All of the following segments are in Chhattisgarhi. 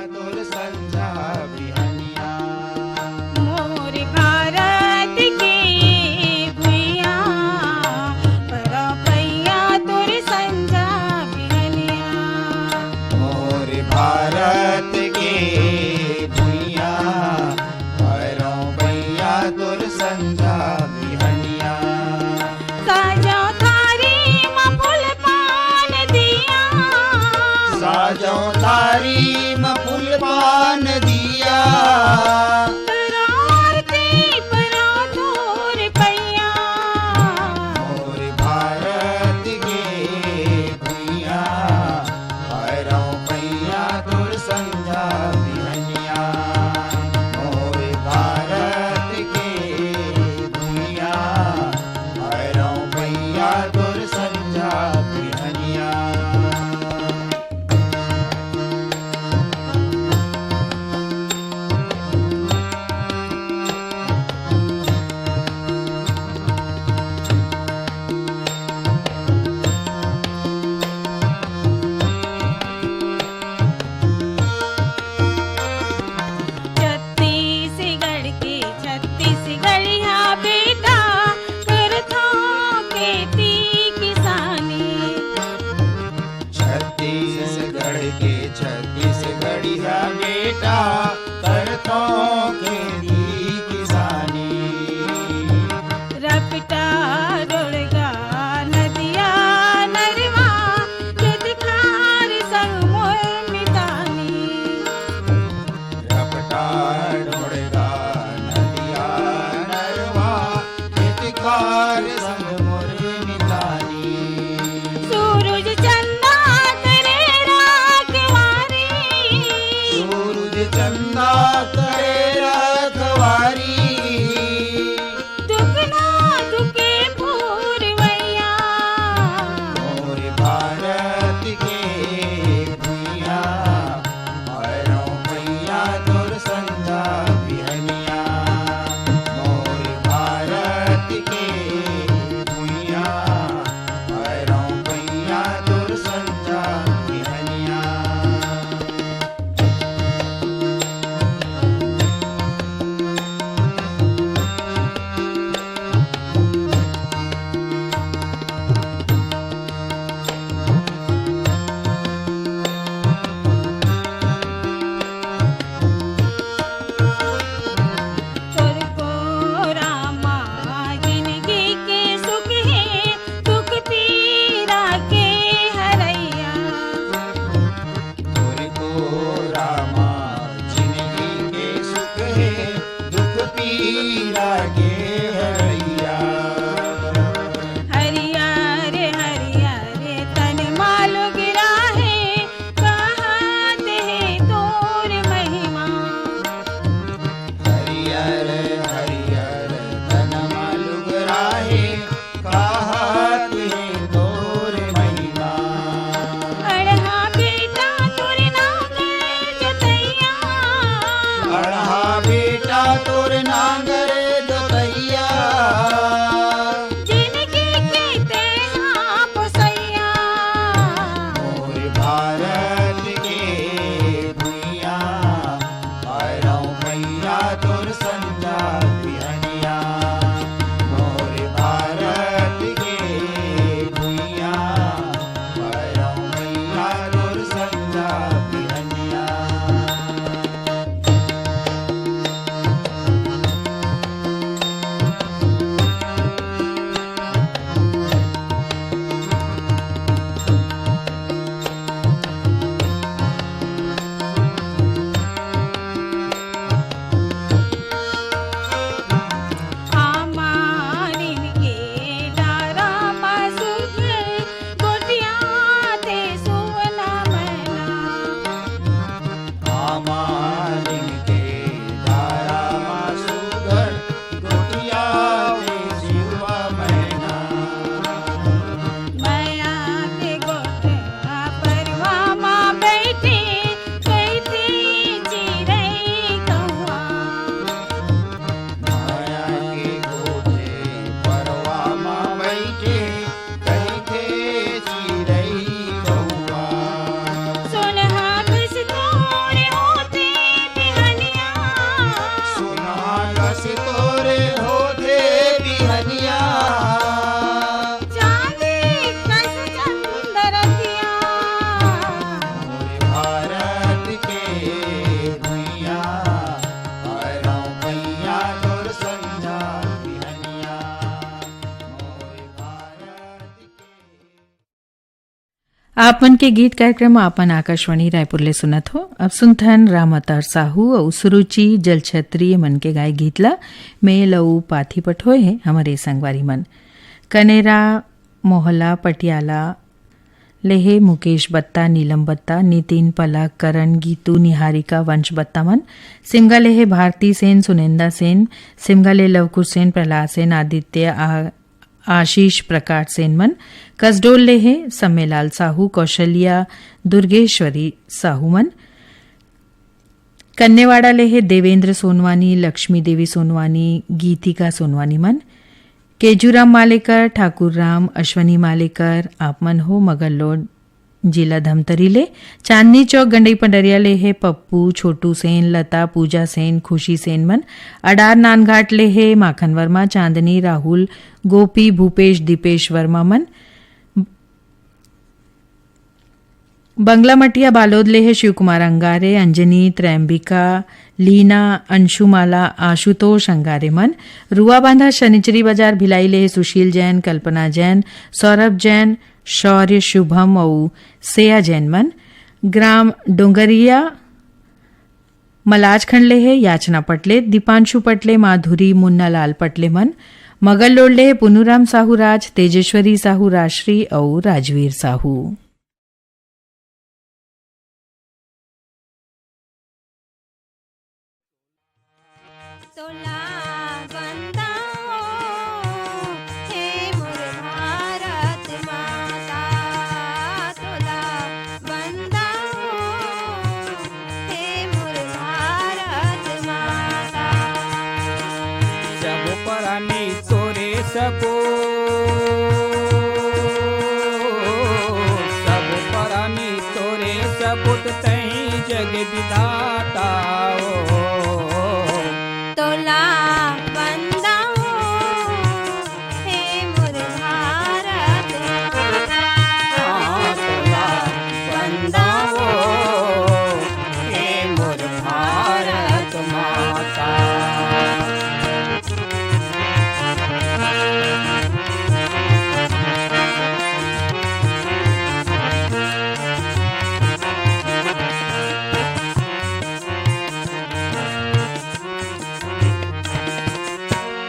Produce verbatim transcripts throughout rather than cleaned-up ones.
तोर संझा बिहनिया। मोर भारत के भुइयां, परौं भैया तोर संझा बिहनिया। मोर भारत के भुइयां, परौं भैया तोर संझा बिहनिया। साजौं थारी म फूल पान दिया। साजौं थारी म फूल पान दिया। आप मन के गीत कार्यक्रम आपन आकाशवाणी रायपुर ले सुनत हो। अब सुनथन राम अवतार साहू अउ सुरुचि जलछत्री मन के गाय गीत ला। मेल अउ पाथी पठोए हे हमरे संगवारी मन। कनेरा मोहला पटियाला लेहे मुकेश बत्ता, नीलम बत्ता, नितिन, पलक, करण, गीतू, निहारिका, वंश बत्ता मन। सिमगा लेहे भारती सेन, सुनेंदा सेन, सिमगा ले लवकुश सेन, प्रहलाद सेन, आदित्य, आ-, आशीष प्रकाश सेन मन। कसडोल लेहे सम्मेलाल साहू, कौशल्या, दुर्गेश्वरी साहू मन। कन्नेवाड़ा लेहे देवेंद्र सोनवानी, लक्ष्मी देवी सोनवानी, गीतिका सोनवानी मन। केजूराम मालेकर, ठाकुर राम, अश्वनी मालेकर, आप मन हो मगरलोड, जिला धमतरी ले। चांदनी चौक गंडई पंडरिया लेहे पप्पू, छोटू सेन, लता, पूजा सेन, खुशी सेन मन। अडार नानघाट लेहे माखन वर्मा, चांदनी, राहुल, गोपी, भूपेश, दीपेश वर्मा मन। बंगला मटिया बालोद लेहे शिव कुमार अंगारे, अंजनी, त्रैम्बिका, लीना, अंशुमाला, आशुतोष अंगारे मन। रुआ बांधा शनिचरी बाजार भिलाई लेहे सुशील जैन, कल्पना जैन, सौरभ जैन, शौर्य, शुभम अउ सेया जैन मन। ग्राम डोंगरिया मलाजखंड लेहे याचना पटले, दीपांशु पटले, माधुरी, मुन्नालाल पटले मन। मगरलोड लेहे पुनूराम साहू राज, तेजेश्वरी साहू राजश्री अउ राजवीर साहू। तोला बंदा हो, हे मोर भारत माता, तोला बंदा हो, हे मोर भारत माता। सब प्राणी तोरे सपो, सब प्राणी तोरे सपुत तई जग विधाता हो। तोला बंदा हो, हे मोर भारत। हाँ, तोला बंदा हो, हे मोर भारत माता।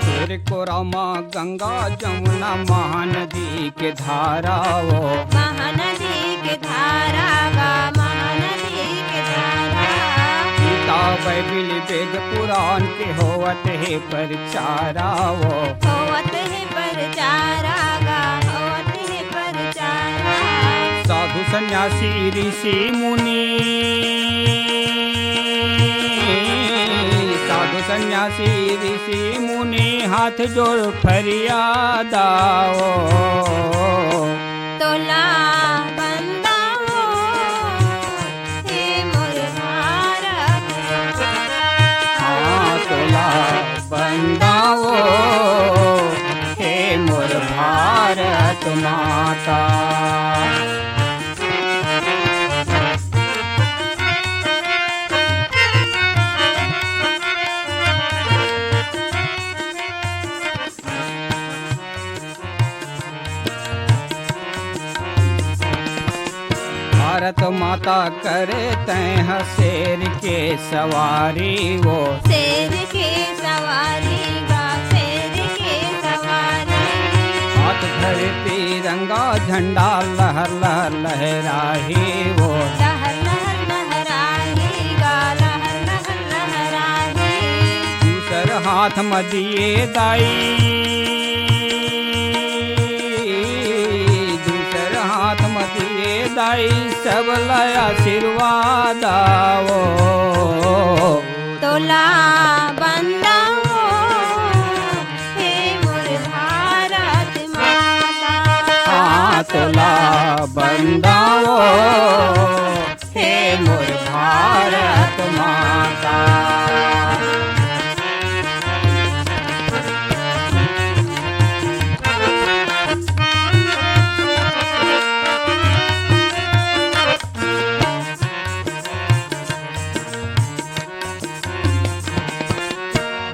तेरे कोरा मा गंगा जमुना महानदी के धारा हो। महानदी के धारा गा, महानदी के धारा। गीता बाइबिल वेद पुराण के होवत हे परचारा हो। होवत हे परचारा गा, होवत हे परचारा। साधु सन्यासी ऋषि मुनि, साधु सन्यासी ऋषि मुनि हाथ जोड़ फरियादा हो। तोला बंदा हो, हे मोर भारत। हाँ, तोला बंदा हो, हे मोर भारत माता। भारत माता करे तैं ह शेर के सवारी वो। शेर के सवारी गा, शेर के सवारी। हाथ धरे तिरंगा झंडा लहर लहर लहराही वो। लहर लहर लहराही गा, लहर लहर लहराही। दूसर हाथ म दिए दाई, दूसर हाथ म दिए दाई, सब ला आशीर्वाद आवो। तोला बंदा हो, हे मोर भारत माता। हाँ, तोला बंदा हो, हे मोर भारत माता।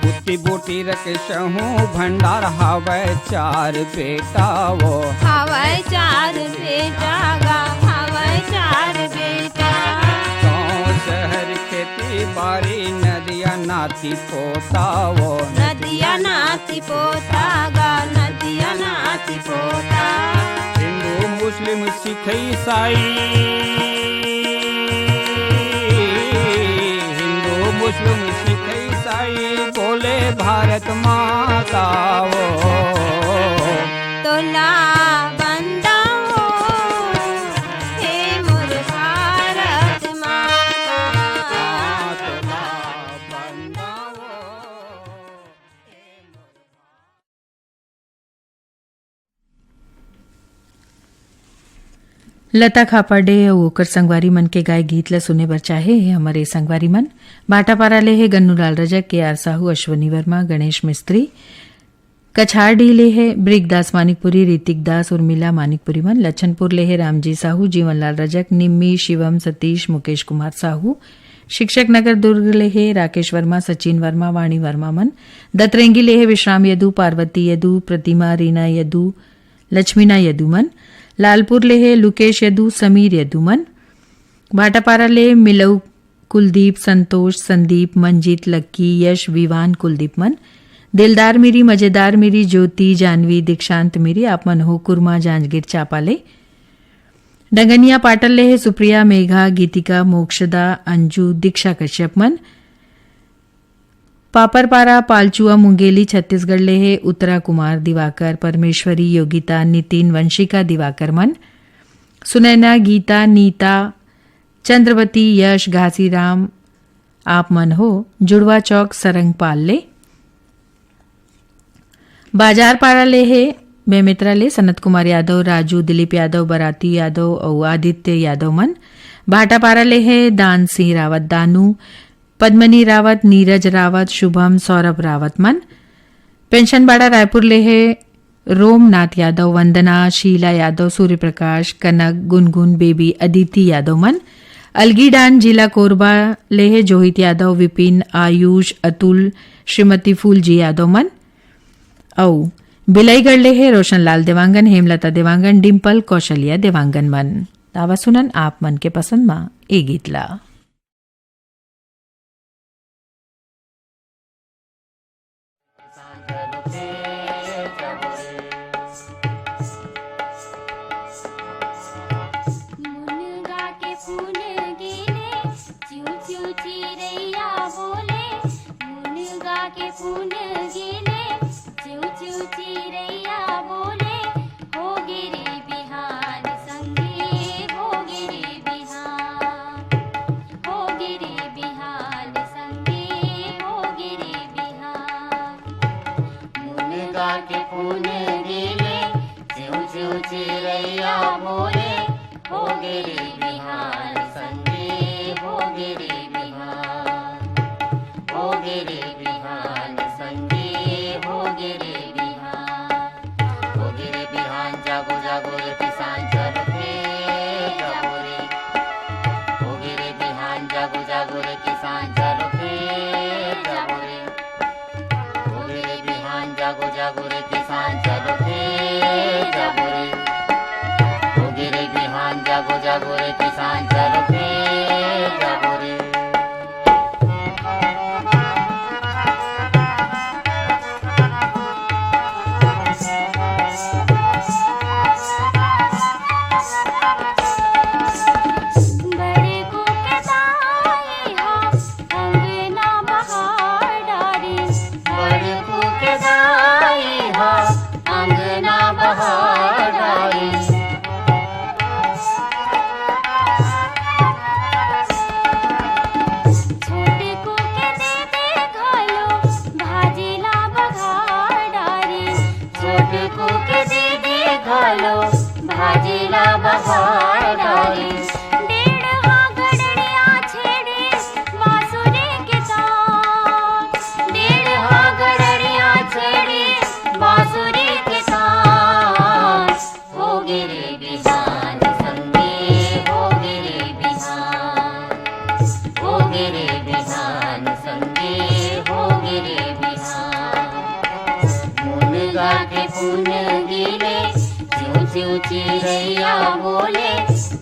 बुद्धि बूटी रखे सहू भंडार, हावय चार बेटा वो। हावय चार बेटा गा, हावय पोता वो नदिया नाती पोता गा, नदिया नाती पोता। हिंदू मुस्लिम सिख ईसाई, हिंदू मुस्लिम सिख ईसाई बोले भारत माता वो। तोला बंदा वो, हे मोर भारत माता। लता खापाडे अउ ओकर संगवारी मन के गाय गीत ल सुने बर चाहे हे हमर ए संगवारी मन। भाटापारा ले हे गन्नूलाल रजक, के आर साहू, अश्वनी वर्मा, गणेश मिस्त्री। कछारडीह ले हे ब्रिगदास मानिकपुरी, ऋतिक दास, उर्मिला मानिकपुरी मन। लच्छनपुर ले हे रामजी साहू, जीवनलाल रजक, निम्मी, शिवम, सतीश, मुकेश कुमार साहू। शिक्षक नगर दुर्ग ले हे राकेश वर्मा, सचिन वर्मा, वाणी वर्मा मन। दतरेंगी ले हे विश्राम यदु, पार्वती यदु, प्रतिमा, रीना यदु, लक्ष्मीना यदु मन। लालपुर ले हे लुकेश यदु, समीर यदु मन। भाटापारा ले मिलऊ कुलदीप, संतोष, संदीप, मंजीत, लक्की, यश, विवान, कुलदीप मन। दिलदार मिरी, मजेदार मिरी, ज्योति, जानवी, दीक्षांत मिरी, आप मन हो कुरमा, जांजगीर चांपा ले। डंगनिया पाटल ले हे सुप्रिया, मेघा, गीतिका, मोक्षदा, अंजू, दीक्षा कश्यप मन। पापरपारा, पालचुआ, मुंगेली, छत्तीसगढ़ ले हे उत्तरा कुमार, दिवाकर, परमेश्वरी, योगिता, नितिन, वंशिका, दिवाकर मन। सुनैना, गीता, नीता, चंद्रवती, यश, घासीराम, आप मन हो जुड़वा चौक, सरंगपाल ले। बाजार पारा ले हे बेमेतरा ले सनत कुमार यादव, राजू, दिलीप यादव, बराती यादव अउ आदित्य यादव मन। भाटापारा ले हे दान सिंह रावत, दानू, पद्मनी रावत, नीरज रावत, शुभम, सौरभ रावत मन। पेंशनबाड़ा रायपुर ले हे रोमनाथ यादव, वंदना, शीला यादव, सूर्य प्रकाश, कनक, गुनगुन, बेबी, अदिति यादव मन। अलगीडान जिला कोरबा ले हे जोहित यादव, विपिन, आयुष, अतुल, श्रीमती फूलजी यादव मन। अउ बिलाईगढ़ ले हे रोशनलाल देवांगन, हेमलता देवांगन, डिम्पल, कौशल्या देवांगन मन। आवा सुनन आप मन के पसंद मा ए गीत ला। मुनगा के फूल गेले, चिऊ चिऊ चिरैया बोले। मुनगा के फूल गेले, चिऊ चिऊ चिरैया बोले। हो गे रे बिहान संगे, हो गे रे बिहान। हो गे रे बिहान संगे, हो गे रे बिहान। मुनगा के फूल गेले, चिऊ चिऊ चिरैया बोले। हो गे रे बिहान संगे, हो गे रे बिहान। हो गे रे बिहान संगे, हो गे रे बिहान। हो गे रे बिहान, जागो जागो रे किसान, चलो खेत जाबो रे। हो गे रे बिहान, जागो जागो रे किसान, चलो खेत जाबो रे। हो गे रे बिहान, जागो जागो रे किसान, चलो खेत जाबो रे। हो गे रे बिहान, जागो जागो रे किसान, चलो खेत जाबो रे। बड़े को के दाई हा, अंगना बहार डारी। बड़े को के दाई हा, अंगना बहार डारी। छोटे को के दे दे घलो, भाजी ला बघार डारी। छोटे को के दे दे घलो, भाजी ला बघार डारी। डेढ़ हा गड़ड़िया छेड़े, बांसुरी के तान। डेढ़ हा गड़ड़िया छेड़े, बांसुरी के तान। हो गे रे बिहान संगे, हो गे रे बिहान। हो गे रे बिहान संगे, हो गे रे बिहान। मुनगा के फूल गेले, चिऊ चिऊ चिरैया बोले।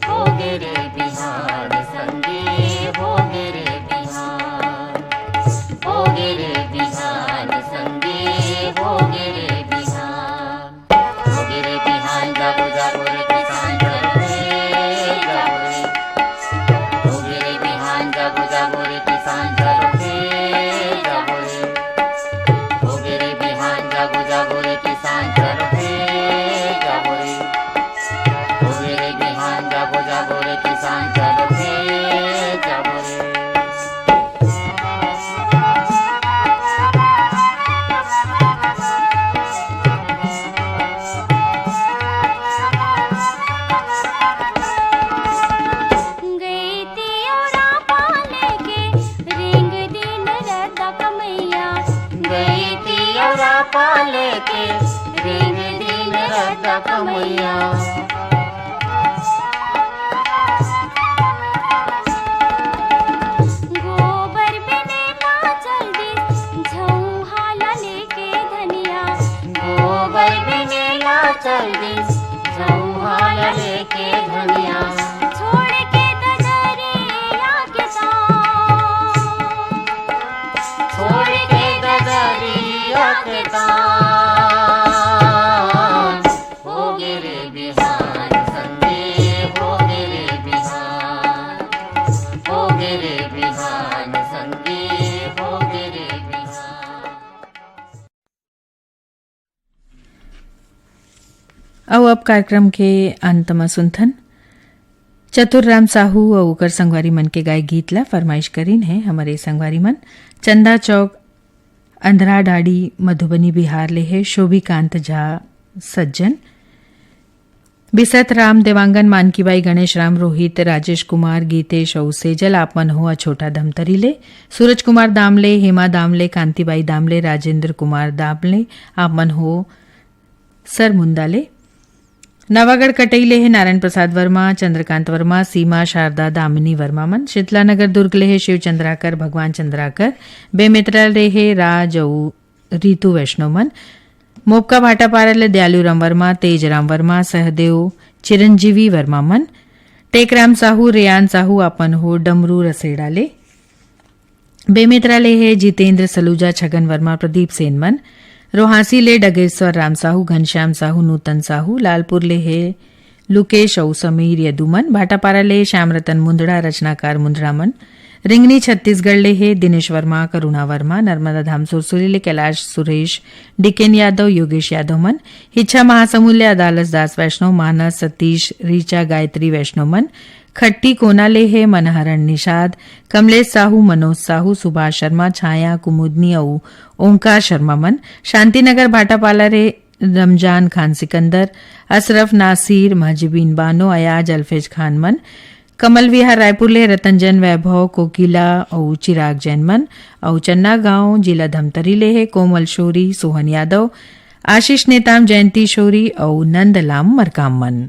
हो गे रे बिहान संगे, हो गे रे बिहान। हो गे जाबो, जाबो रे किसान, चलो रे, जाबो रे। गई तियोरा पाले के, रेंग दिन रद्दा कमैया। गई तियोरा पाले के, रेंग दिन रद्दा कमैया। गोबर बिने ला चल दिस, झौहा ला लेके धनिया। गोबर बिने ला चल दिस, झौहा ला लेके धनिया। छोड़ के ददरिया के तान, छोड़ के ददरिया के तान। हो गे रे बिहान संगे, हो गे रे बिहान, हो गे रे बिहान संगे, हो गे रे बिहान। अउ अब कार्यक्रम के अंत म सुनथन चतुर राम साहू अउ ओकर संगवारी मन के गाय गीत ला फरमाइश करिन हे हमरे संगवारी मन। चंदा चौक, अंधरा डाड़ी, मधुबनी, बिहार ले हे शोभिकांत झा सज्जन। बिसत राम देवांगन, मानकीबाई, गणेश राम, रोहित, राजेश कुमार, गीतेश अउ सेजल, आप मन हो अछोटा धमतरी ले। सूरज कुमार दामले, हेमा दामले, कांतिबाई दामले, राजेंद्र कुमार दामले, आप मन हो सरमुंदा ले। नवागढ़ कटई ले हे नारायण प्रसाद वर्मा, चंद्रकांत वर्मा, सीमा, शारदा, दामिनी वर्मा मन। शीतला नगर दुर्ग ले हे शिव चंद्राकर, भगवान चंद्राकर। बेमेतरा ले हे राज अउ रितु वैष्णव मन। मोपका भाटापारा ले दयालु राम वर्मा, तेज राम वर्मा, सहदेव, चिरंजीवी वर्मा मन। टेकराम साहू, रेयान साहू, अपन हो डमरू रसेड़ा ले। बेमेतरा ले हे जितेंद्र सलूजा, छगन वर्मा, प्रदीप सेन मन। रोहासी ले डगेश्वर राम साहू, घनश्याम साहू, नूतन साहू। लालपुर ले हे लुकेश अउ समीर यदु मन। भाटापारा ले श्याम रतन मुंदड़ा, रचनाकार मुंदड़ा मन। रिंगनी छत्तीसगढ़ ले हे दिनेश वर्मा, करुणा वर्मा। नर्मदा धाम सुरसुली ले कैलाश सुरेश, डीकेन यादव, योगेश यादव मन। हिच्छा महासमुंद ले अदालत दास वैष्णव, मानस, सतीश, रीचा, गायत्री वैष्णव मन। खट्टी कोना ले हे मनहरण निषाद, कमलेश साहू, मनोज साहू, सुभाष शर्मा, छाया, कुमुदनी अउ ओंकार शर्मा मन। शांतिनगर भाटापारा ले रमजान खान सिकंदर, अशरफ नासिर, महजबीन बानो, अयाज अल्फेज खान मन। कमल विहार रायपुर ले रतन जैन, वैभव कोकिला अउ चिराग जैन मन। अउ चन्ना गांव, जिला धमतरी ले हे कोमल शोरी, सोहन यादव, आशीष नेताम, जयंती शोरी अउ नंदलाम मरकाम मन।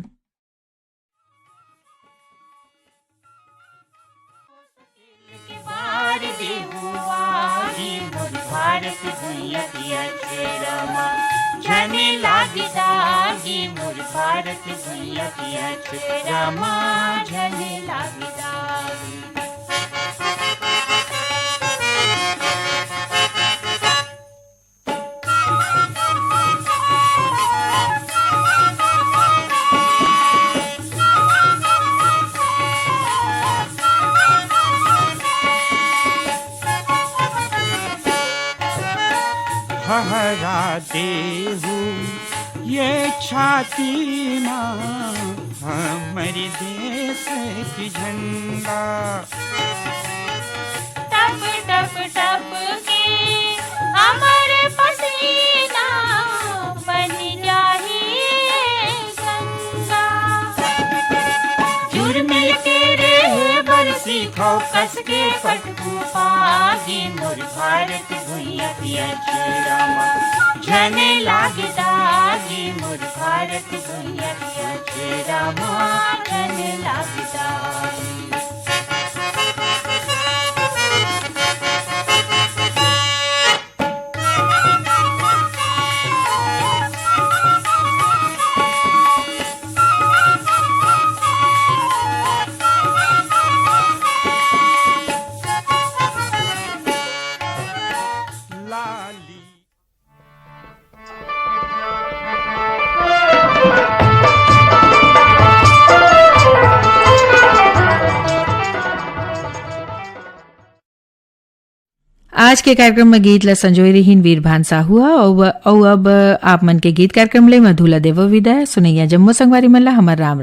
के बार देहु आही मोर भारत भुइयां के अक्षरमा, झने लाग दागी मोर भारत भुइयां के अक्षरमा, झने लाग दागी। हहरा देहू ये छाती मा हमर देश के झंडा। टप टप टप के हमर पसीना बन जाही गंगा। जुर्मिल के रेहे बरसी खौ कस के पटकू पागी मोर भारत भुइयां के अक्षरमा। झने लाग दागी मोर भारत भुइयां के अक्षरमा। झने लाग दागी। आज के कार्यक्रम में गीत ला संजोए रहीन वीरभान साहू ह। अउ, अउ अब आप मन के गीत कार्यक्रम ले मधु ला देवो विदा। सुनैया जम्मो संगवारी मन ला हमर राम राम।